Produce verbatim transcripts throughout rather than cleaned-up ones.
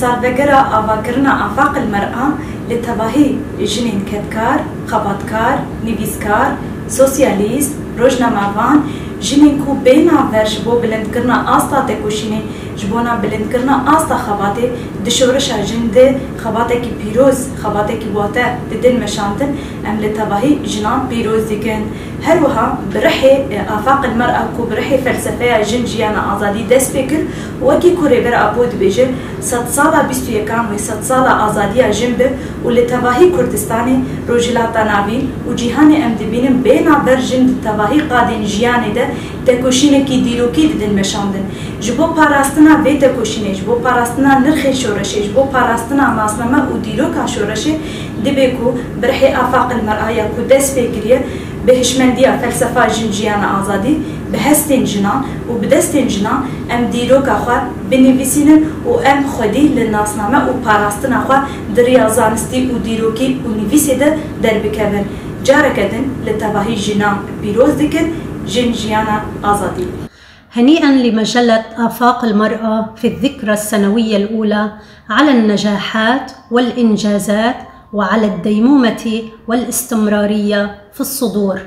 Salvegera avakirina Afaq el Mer'a li tevahî jinên kedkar, xebatkar, nivîskar, sosyalîst, rojnamevan, jinên ku bê navber ji bo bilindkirina asta tekoşînê, ji bona bilindkirina asta xebatê di şoreşa jin de xebatekî pîroz, xebatekî wate didin meşandin, em li tevahî jinan pîroz dikin. Her wiha bi rihê, e, Afaq el Mer'a ku bi rihê felsefeya Jin, Jiyana, Azadî dest pê kir, wekî ku Rêber Apo dibêje, sedsala bîst û yekan wê sedsala azadiya jin be û li tevahî Kurdistanê, Rojhilata Navîn û cîhanê em dibînin bê navber jin di tevahî qadên jiyanê de tekoşînekî dîrokî didin meşandin. Ji bo parastina vê tekoşînê, ji bo parastina nirxên şoreşê, ji bo parastina nasname û dîroka şoreşê dibe ku bi rihê Afaq el Mer'a ya ku dest pê kiriye, bi hişmendiya felsefa Jin, Jiyana, Azadî, bi hestên jinan û bi destên jinan em dîroka xwe binivîsînin û em xwedî li nasname û parastina xwe di riya zanistî û dîrokî û nivîsê de derbikevin. Careke din li tevahî jinan pîroz dikin, Jin, Jiyana, Azadî. هنيئا لمجلة آفاق المرأة في الذكرى السنوية الأولى على النجاحات والإنجازات وعلى الديمومة والاستمرارية في الصدور،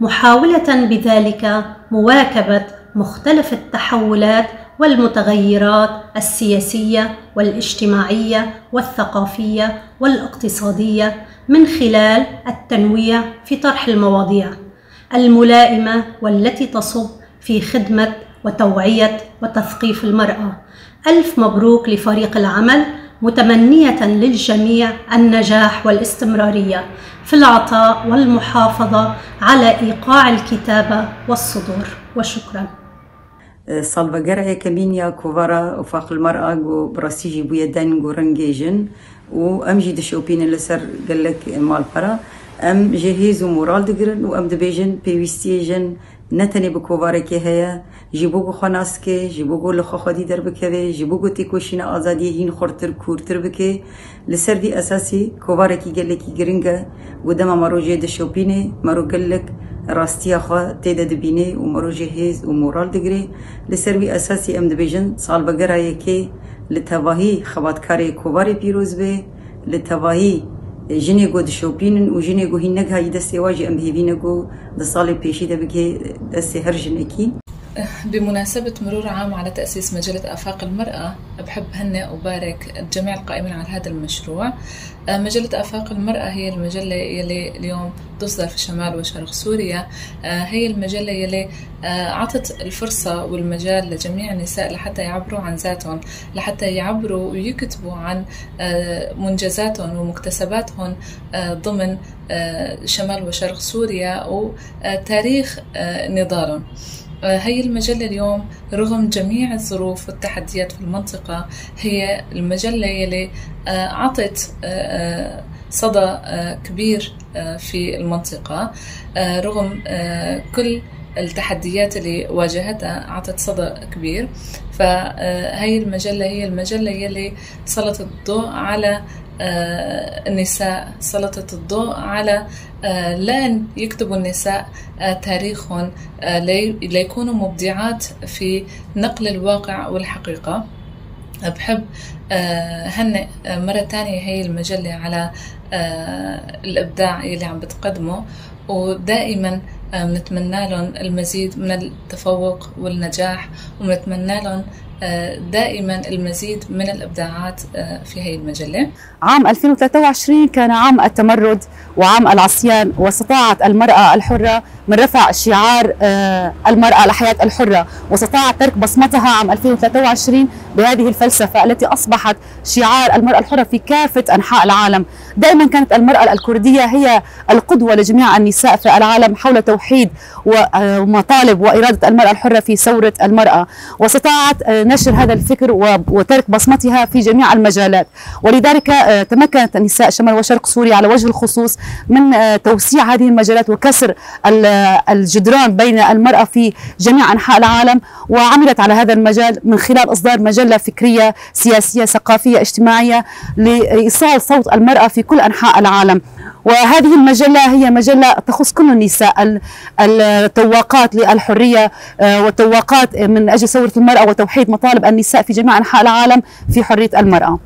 محاولة بذلك مواكبة مختلف التحولات والمتغيرات السياسية والاجتماعية والثقافية والاقتصادية من خلال التنويع في طرح المواضيع الملائمة والتي تصب في خدمة وتوعية وتثقيف المرأة. ألف مبروك لفريق العمل، متمنية للجميع النجاح والاستمرارية في العطاء والمحافظة على إيقاع الكتابة والصدور. وشكرا. Salvegera yekemîn ya kovara Afaq el Mer'a ku bi rastî jî bûye deng û rengê jin û em jî dişopînin li ser gelek malpera. Em ji hêz û moral digirin û em dibêjin pêwîstiyê jin ne tenê bi kovarekê heye, ji bo ku xwe nas bike, ji bo ku li xwe xwedî derbikeve, ji bo ku têkoşîna azadiyê hîn xurtir, kûrtir bike. Li ser vî esasî kovarekî gelekî giring e ku dema mero jê dişopîne, mero gelek rastiya xwe tê de dibîne û mero jê hêz û moral digire. Li ser vî esasî em dibêjin salvegera yekê li tevahî xebatkarê kovarê pîroz be, li tevahî jinê ku dişopînin û jinê ku hîn negihayî destê wan jî em bi hêvî ne ku di salê pêşî de bigihê destê her jinekî. بمناسبة مرور عام على تأسيس مجلة آفاق المرأة، بحب هنئ وبارك جميع القائمين على هذا المشروع. آه، مجلة آفاق المرأة هي المجلة يلي اليوم تصدر في شمال وشرق سوريا. آه، هي المجلة يلي، آه، عطت الفرصة والمجال لجميع النساء لحتى يعبروا عن ذاتهم، لحتى يعبروا ويكتبوا عن، آه، منجزاتهم ومكتسباتهم، آه، ضمن، آه، شمال وشرق سوريا وتاريخ، آه، نضالهم. آه، هي المجلة اليوم رغم جميع الظروف والتحديات في المنطقة، هي المجلة يلي، آه، عطت، آه، آه، صدى، آه، كبير، آه، في المنطقة، آه، رغم، آه، كل التحديات اللي واجهتها، عطت صدى كبير. فهي المجلة هي المجلة يلي سلطت الضوء على، آه، النساء، سلطت الضوء على، آه، لأن يكتبوا النساء، آه، تاريخهم، آه، لي-، ليكونوا مبدعات في نقل الواقع والحقيقة. بحب، آه، هنئ، آه، مرة تانية هي المجلة على، آه، الإبداع يلي عم بتقدمه، ودائمًا، آه، بنتمنى لهم المزيد من التفوق والنجاح، وبنتمنى لهم، آه، دائمًا المزيد من الإبداعات، آه، في هاي المجلة. عام ألفين وثلاثة وعشرين كان عام التمرد وعام العصيان، واستطاعت المرأة الحرة من رفع شعار، آه، المرأة لحياة الحرة، واستطاعت ترك بصمتها عام ألفين وثلاثة وعشرين بهذه الفلسفة التي أصبحت شعار المرأة الحرة في كافة أنحاء العالم. دائمًا كانت المرأة الكردية هي القدوة لجميع النساء في العالم حول توحيد و-، آه، ومطالب وإرادة المرأة الحرة في ثورة المرأة، واستطاعت، آه، نشر هذا الفكر و-، وترك بصمتها في جميع المجالات. ولذلك، آه، تمكنت نساء شمال وشرق سوريا على وجه الخصوص من، آه، توسيع هذه المجالات وكسر ال-، الجدران بين المرأة في جميع أنحاء العالم، وعملت على هذا المجال من خلال إصدار مجلة فكرية، سياسية، ثقافية، اجتماعية لإيصال صوت المرأة في كل أنحاء العالم. وهذه المجلة هي مجلة تخص كل النساء ال-، التواقات للحرية، آه، والتواقات من أجل ثورة المرأة وتوحيد مطالب النساء في جميع أنحاء العالم في حرية المرأة.